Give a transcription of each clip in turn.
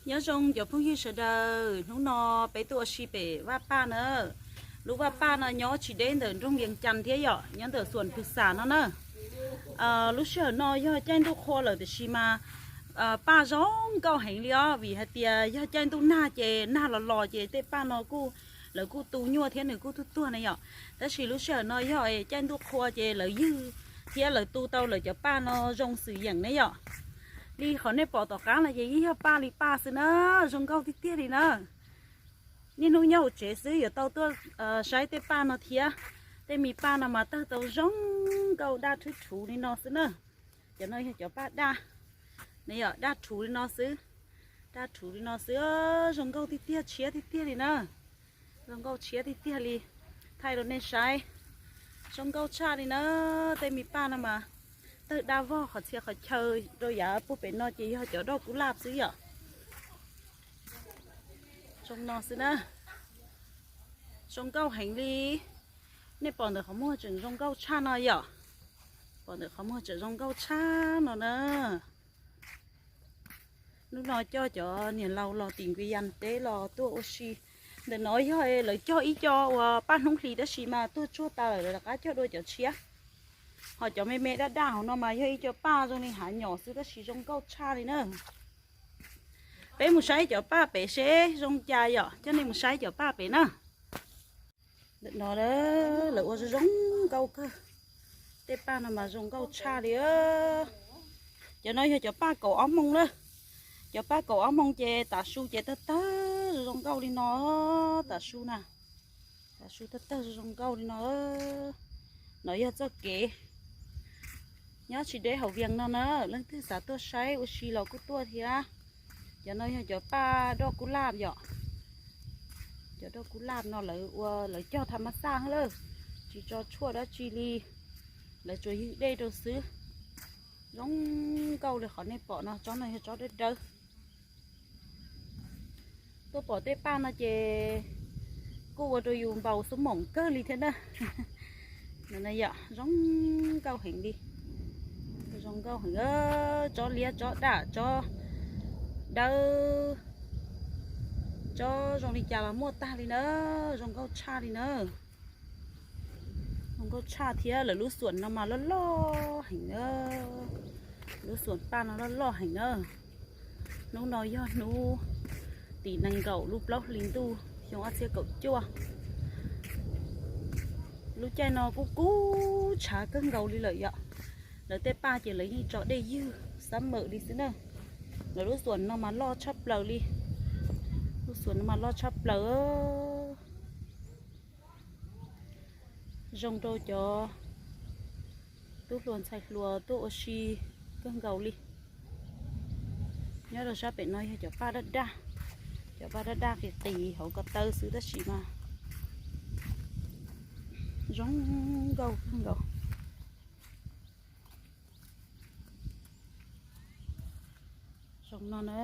Nyob zoo cov phooj ywg sawv daws, hnub no peb tuaj ua si pem vaj paj na. Lub vaj paj no nyob tsis deb ntawm nroog Vias Cas thiab yom, nyob ntawm Xuam Phwv Xam no na. Lub sij hawm no yog caij ntuj qhua lawm tiam sis mas paj zoo nkauj heev li os, vim hais tias yog caij ntuj nag ces nag los los ces tej paj no kuj, lawv kuj tu nyuaj thiab nws kuj tuag tuag ne yom. Tab sis lub sij hawm no yog caij ntuj qhua ces lawv ywg thiab lawv tu tau lawv cov paj no zoo xwm yeem ne yom. Li qhov nej pom tom qab no ces yeej yog paj li paj xwb na, zoo nkauj tiag tiag li na. Niaj hnub nyob hauv tsev xwb yuav tau tuaj saib tej paj no thiab. Tej me paj no mas tawg tau zoo nkauj daj rhuv rhuv li no xwb na. Cov no yog cov paj daj, ne yom, daj rhuv li no xwb. Daj rhuv li no xwb, zoo nkauj tiag tiag, tshiab tiag tiag li na. Zoo nkauj tshiab tiag tiag li. Thaij rau nej saib, zoo nkauj tshaj li na. Tej me paj no mas tawg daj vog qhov txhia qhov chaw rau yav puag pem no ces yog cov doj kub laj xwb yom. Zoo no xwb na. Zoo nkauj heev li. Nej pom ntawm qhov muag tseem zoo nkauj tshaj no yom. Pom ntawm qhov muag tseem zoo nkauj tshaj no na. Hnub no coj cov niam laus los tim Vias Cas teb los tuaj ua si. Ntawm no yog lawv cog ib co uas paj hnub hlis tab sis mas tuag tsuag tas lawm, lawv rov qab cog dua cov tshiab. Ho cov me me daj daj hauv no mas yog ib co paj zoo li hav nyom xwb tab sis zoo nkauj tshaj li na. Peb mus saib cov paj pem seb zoo cas yom, coj nej mus saib cov paj pem na. Ntawm no lawv ua zoo zoo nkauj kawg. Tej paj no mas zoo nkauj tshaj li. Cov no yog cov paj kaum ob moos na. Cov paj kaum ob moos ces tav su ces tawg tawg zoo nkauj li no. Tav su na, tav su tawg tawg zoo nkauj li no. No yog txoj kev nyob tsis deb hauv Vias Cas no na, leej twg xav tuaj saib ua si los kuj tuaj thiab. Cov no yog cov paj doj kub laj yom. Cov doj kub laj no lawv ua lawv cog tham mas xaj lawm, tsis tso tshuaj dab tsi li, lawv tsuas ywg dej rau xwb. Zoo nkauj li qhov nej pom no, tsob no yog tsob dawb dawb. Tuaj pom tej paj no ces kuj ua rau yus npau xub moom kawg li thiab na. Yom, zoo nkauj heev li. Zoo nkauj heev, tsob liab, tsob daj, tsob dawb, tsob zoo li cas los muaj tag li na. Zoo nkauj tshaj li na. Zoo nkauj tshaj thiab lawv lub xuam no mas loj loj heev na. Lub xuam paj no loj loj heev na. Hnub no yog hnub tim nees nkaum lub plaub hlis ntuj xyoo ob txhiab kaum cuaj. Lub caij no kuj kub tshav kawg nkaus li lawm yom. Lawv tej paj ces lawv yeej tso dej ywg xab mawm li xwb na. Lawv lub xuam no mas loj tshaj plaws li. Lub xuam no mas loj tshaj plaws. Zoo rau cov tub hluas ntxhais hluas tuaj ua si kawg nkaus li. Nyob rau sab pem no yog cov paj daj daj, cov paj daj daj qis qis hauv ko taw xwb tab sis mas zoo nkauj kawg nkaus. Zoo no na.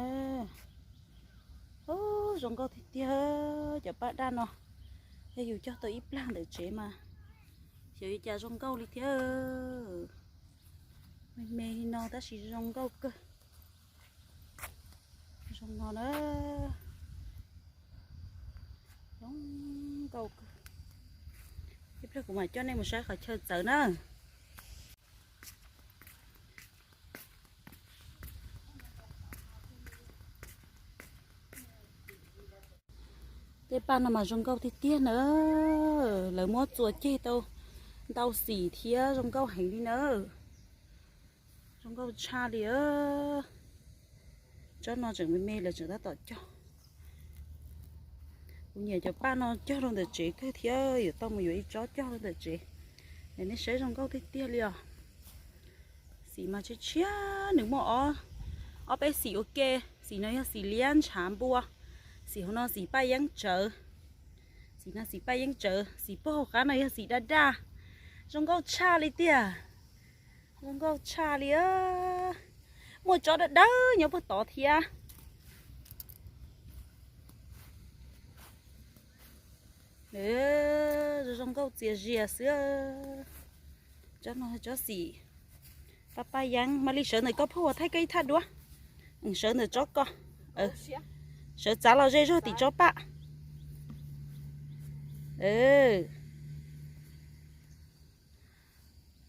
Zoo nkauj tiag tiag cov paj daj no. Yog yus cog tau ib plag ntawm tsev mas xyov li cas zoo nkauj li thiab. Me me li no tab sis zoo nkauj kawg. Zoo no na. Zoo nkauj kawg. Ib pliag kuv mam coj nej mus saib qhov chaw txawv na. Tej paj no mas zoo nkauj tiag tiag na. Lawv muab txua ceg tau ntau xim thiab zoo nkauj heev li na. Zoo nkauj tshaj li. Tsob no tseem me me lawv tseem tab tom cog. Kuv nyiam cov paj no cog rau ntawm tsev kawg thiab yuav tau mus yuav ib tsob cog rau ntawm tsev. Nej saib zoo nkauj tiag tiag li os. Xim mas tshiab tshiab, nws muaj ob, ob peb xim ua ke. Xim no yog xim liab ntshav npua, xim hauv no xim paj yeeb tsawv, xim no xim paj yeeb tsawv, xim puag hauv qab no yog xim daj daj. Zoo nkauj tshaj li tiag. Zoo nkauj tshaj li. Muaj tsob dawb dawb nyob puag tod thiab. Zoo nkauj txias zias xwb. Tsob no tsob xim paj paj yeeb, mam li sawv ntawm koj phauj ua thaij koj ib thaj duab. Sawv ntawm tsob ko. Sawv txav los ze zog tim tsob paj.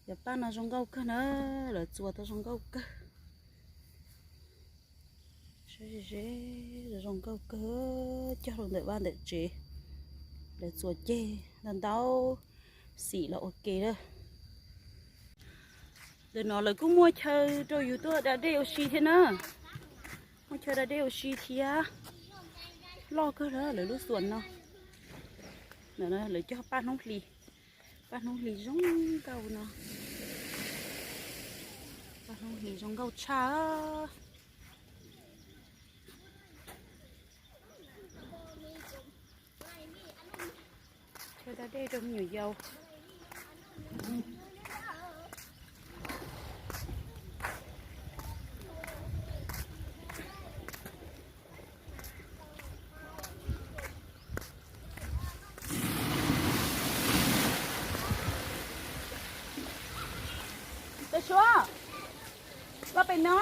Cov paj no zoo nkauj kawg na, lawv txuas tau zoo nkauj kawg. Saib ze ze, zoo nkauj kawg, cog rau ntawm vaj ntawm tsev. Lawv txuas ceg ntau ntau, xim los ua ke lawm. Ntawm no lawv kuj muaj chaw rau yus tuaj da dej ua si thiab na. Muaj chaw da dej ua si thiab. Loj kawg lawm lawv lub xuas no. Lawv cog paj hnub hli, paj hnub hli zoo nkauj no. Paj hnub hli zoo nkauj tshaj. Chaw da dej rau me nyuam yaus. Suav, los pem no.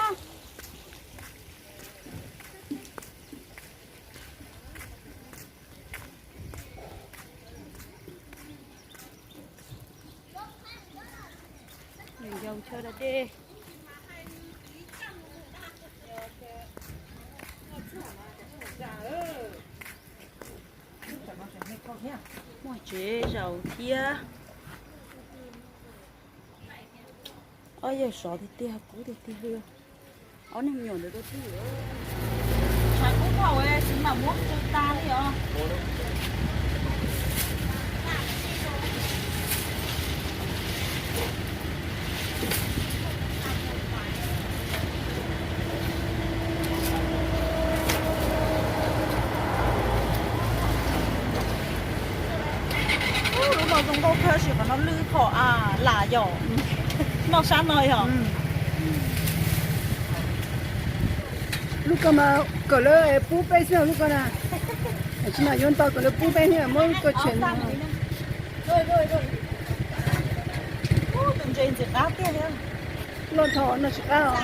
Yus yau chaw da dej. Muaj tsev zaum thiab. Ob yawg sov tiag tiag, kub tiag tiag li. Ob niag me nyuam ntawd tuaj twg? Tshav kub thaum txiv mam muab pw tas li os. Lub no zoo nkauj kawg, tab sis qhov no lwj phom lam yom. Noj sab no yog. Lub ko mas kom lawv pub peb xwb lub ko na. Tsis mas yuav ntau kom lawv pub peb thiab muab lub ko tshem no. Tus ntses ntxim qab tiag thiab. Loj thaum no tsis qab os.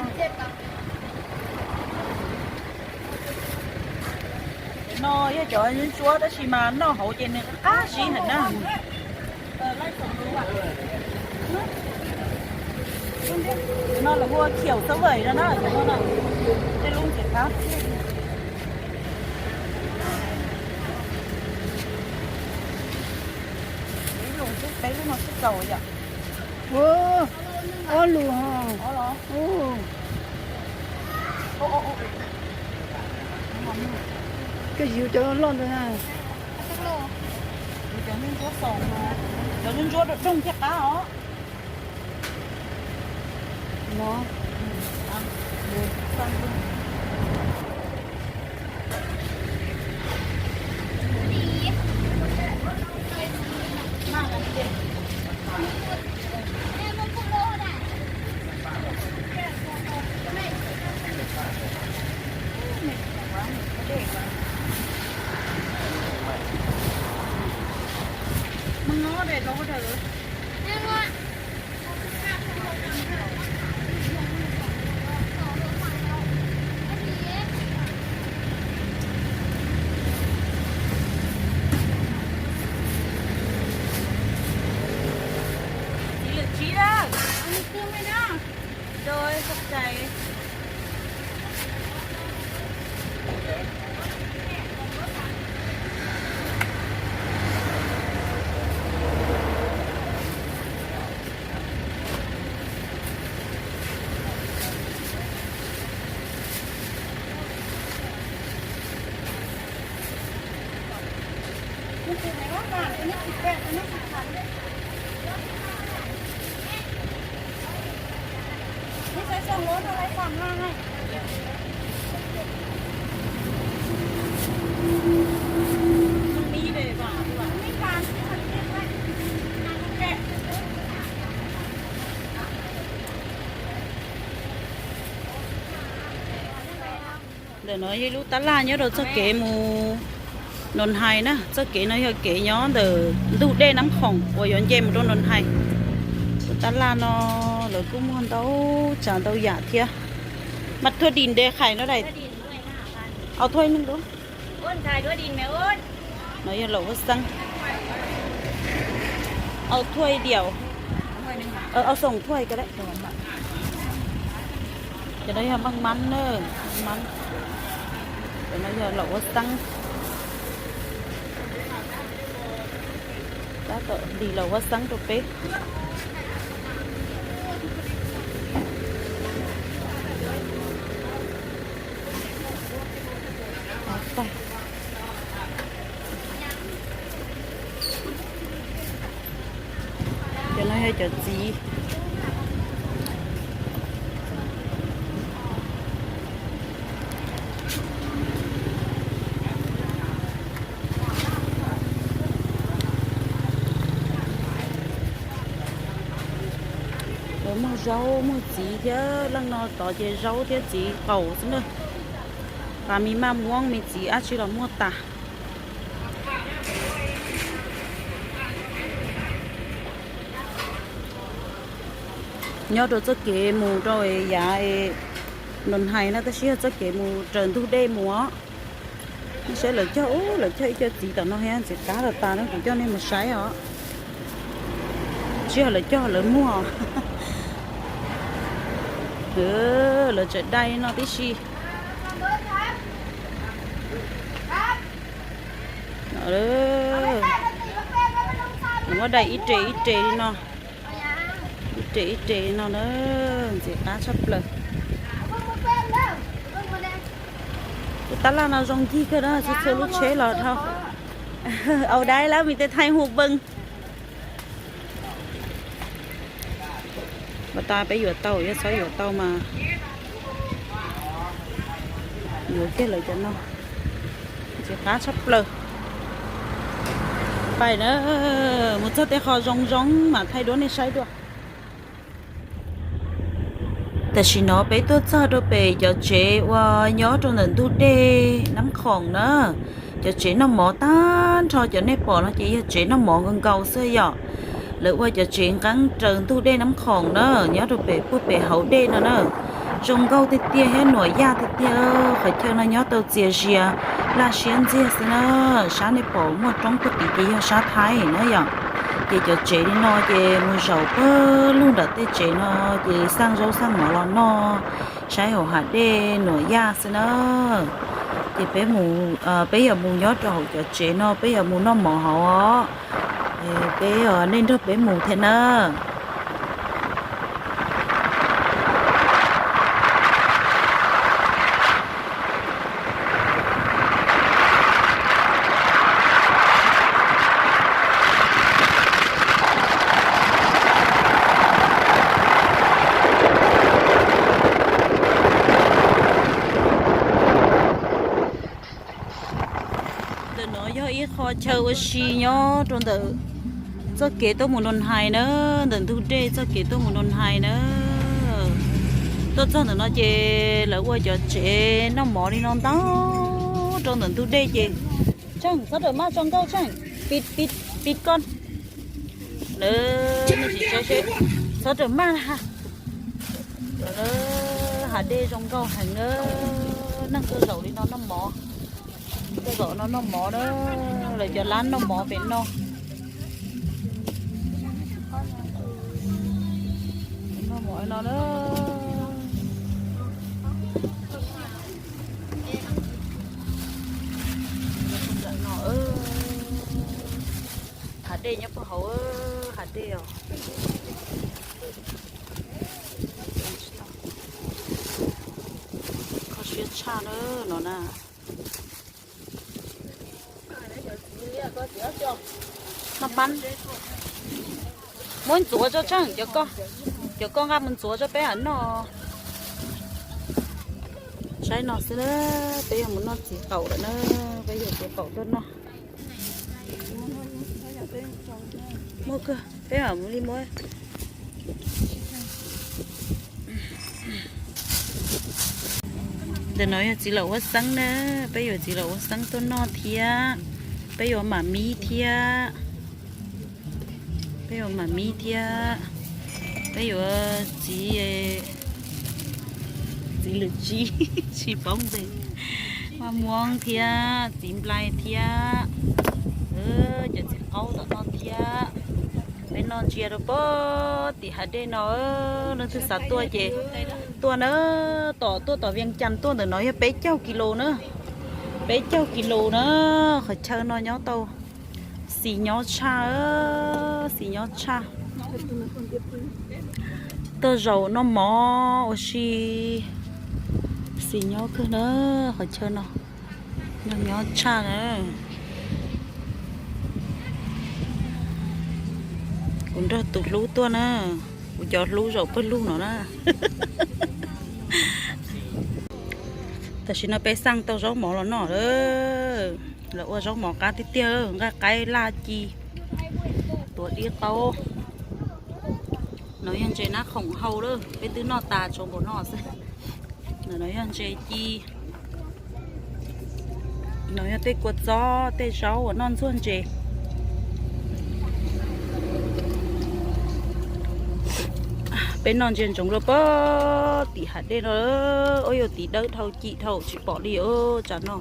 No yog cov ntsuab tab sis mas noj hauv ces nws qab zib heev na. No lawv hu ua khiaum xab vawm no na, cov no na. Tej lub ntxim qab tiag. Peb lub no sib txaus yom. Ob lus ho. Koj yus cov loj ntawd na. Yus cov ntsuab xaus, cov ntsuab doog thiaj qab os. No. Txiv lwm tsib lawm. Rồi, sọc chảy. Ntawm no yog lub tab laj nyob rau txoj kev mus Noo Hais na. Txoj kev no yog kev nyob ntawm ntug dej Nab Khoom uas yuav nce mus rau Noo Hais. Lub tab laj no lawv kuj muag ntau tsav ntau yam thiab. Mas thuaj dim nte khais no dais. Au thuaj ib neeg dua. No yog laum huab xeeb. Au thuaj diam. Au xoom thuaj ko. Cov no yog maj mab na, maj mab. Cov no yog laum huab xeeb. Tab tom hlis laum huab xeeb rau peb. Cov no yog cov txiv. Lawv muag zaub muag txiv thiab, leej no tod ces zaub thiab txiv qaum xwb na. Pas me maj muab me txiv dab tsi los muaj tas. Nyob rau txoj kev mus rau yav Nroos Hais no, tab sis yog txoj kev mus raws ntug dej mus os. Nej saib lawv cog, lawv cog ib co txiv tom no thiab ntxim qab tas tas na, kuv coj nej mus saib os. Tsis yog lawv cog lawv muag. Lawv tseem dai no tib si. Muab dai ib re ib re li no, ib re ib re li no na, ntxim qab tshaj plaws. Tus tab laj no zoo nkig kawg na, txhua txhua lub tsheb los dhau. Au dai lawm, mi tej thaij hu beej. Pas tas peb yuav tau, yog txhob yuav tau mas yuav kiag lawv cov no. Ntxim qab tshaj plaws. Pais na, mus txog tej qho zoo zoo mam thaij duab nej saib dua. Tam sim no peb tuaj txog rau pem cov tsev uas nyob rau ntawm ntug dej Nab Khoom na. Cov tsev noj mov tag nrho cov nej pom no ces yog tsev noj mov nkaus nkaus xwb yom. Lawv ua cov tsev nqeeb raws ntug dej Nab Khoom na, nyob rau pem puag pem hauv dej no na. Zoo nkauj tiag tiag thiab nuam yaj tiag tiag. Qhov chaw no nyob tau txias zias laj siab ntxiag xwb na. Sab nej pom muaj roob puag tid ces yog sab Thaib na yom. Ces cov tsev li no ces mus zaum pawg lug nram tej tsev no ces xaj zaub xaj mov los noj, saib hauv hav dej nuam yaj xwb na. Ces peb mus, peb yuav mus nyob rau hauv cov tsev no, peb yuav mus noj mov hauv os. Peb, nej nrog peb mus thiab na. Ntawm no yog ib qho chaw ua si nyob rau ntawm txoj kev tuaj mus Nroos Hais na, ntawm ntug dej txoj kev tuaj mus Nroos Hais na. Tuaj txog ntawm no ces lawv ua cov tsev noj mov li no ntau rau ntawm ntug dej ces. Tseej, txhob rawm maj tso nkauj Tseej, pis, pis, pis koj. Lawv, tsis tso seb, txhob rawm maj na. Hav dej zoo nkauj heev na, neeg tuaj zaum li no noj mov. Tuaj zaum no noj mov na, lawv cov lab noj mov pem no. Noj mov no na. Hav dej nyob puag hauv, hav dej os. Kho siab tshaj na no na. Maj mab. Muab ntxuav tso Tseej, cov koj, cov koj nqa mus ntxuav tso peb mam noj. Saib no xwb na, peb yuav mus noj txiv qaum lawm na, peb yuav txiv qaum tuaj noj. Muaj kawg, peb mam mus li muab. Ntawm no yog txiv laum huab xeeb na, peb yuav txiv laum huab xeeb tuaj noj thiab, peb yuav mam mib thiab, peb yuav mam mib thiab, peb yuav txiv, txiv lwm tsis, tsis paub npe. Maj Muab thiab txiv nplai thiab cov txiv qaub tom no thiab. Peb noj ntsia rau pem tim hav dej no, leej twg xav tuaj ces tuaj na, tom tuaj tom Vias Cas tuaj ntawm no yog peb caug kis lus na, peb caug kis lus na. Qhov chaw no nyob tau xis nyob tshaj, xis nyob tshaj. Tuaj zaum noj mov ua si, xis nyob kawg na, qhov chaw no nyob tshaj na. Kuv nrog tus hlub tuaj na, kuv cov hlub zaum pawg lug no na. Tam sim no peb xaj tau zaub mov los noj lawm. Lawv ua zaub mov qab tiag tiag, nqaij qaib laj ci, tuav dib qaub. No yog ntses nab khoom hau lawm, peb twb noj tas tsuas npaum no xwb. No yog ntses ci. No yog tej kua txob tej zaub uas noj ntxuag ntses. Peb noj ntsia ntsoov rau pem tim hav dej no, ua yuav tiv dawb dhau cim dhau tsis pom li os tsam no.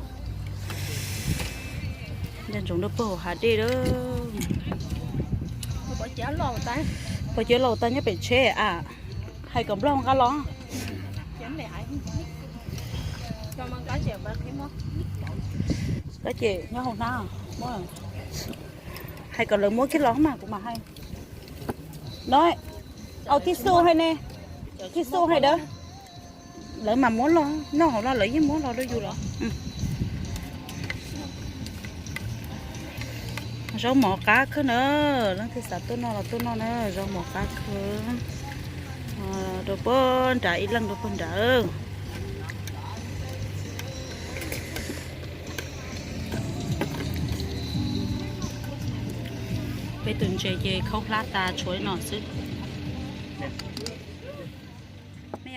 Ntsia ntsoov rau pem hav dej lawm. Pom ciav laus tas nyob pem tsheb a, hais kom nplog nqa los. Koj ces nyob hauv hnab, hais kom lawv muab kiag los mas kuv mam hais. No, au tib xu hais ne, tib xu hais dawb. Lawv mas muab los noj hauv no, lawv yeej muab los rau yus los. Zaub mov qab kawg na, leej twg xav tuaj noj los tuaj noj na, zaub mov qab kawg. Rau pem nrad ib leeg rau pem nrad. Peb tus ntses ces khaub hlab tas tshuav li no xwb. Me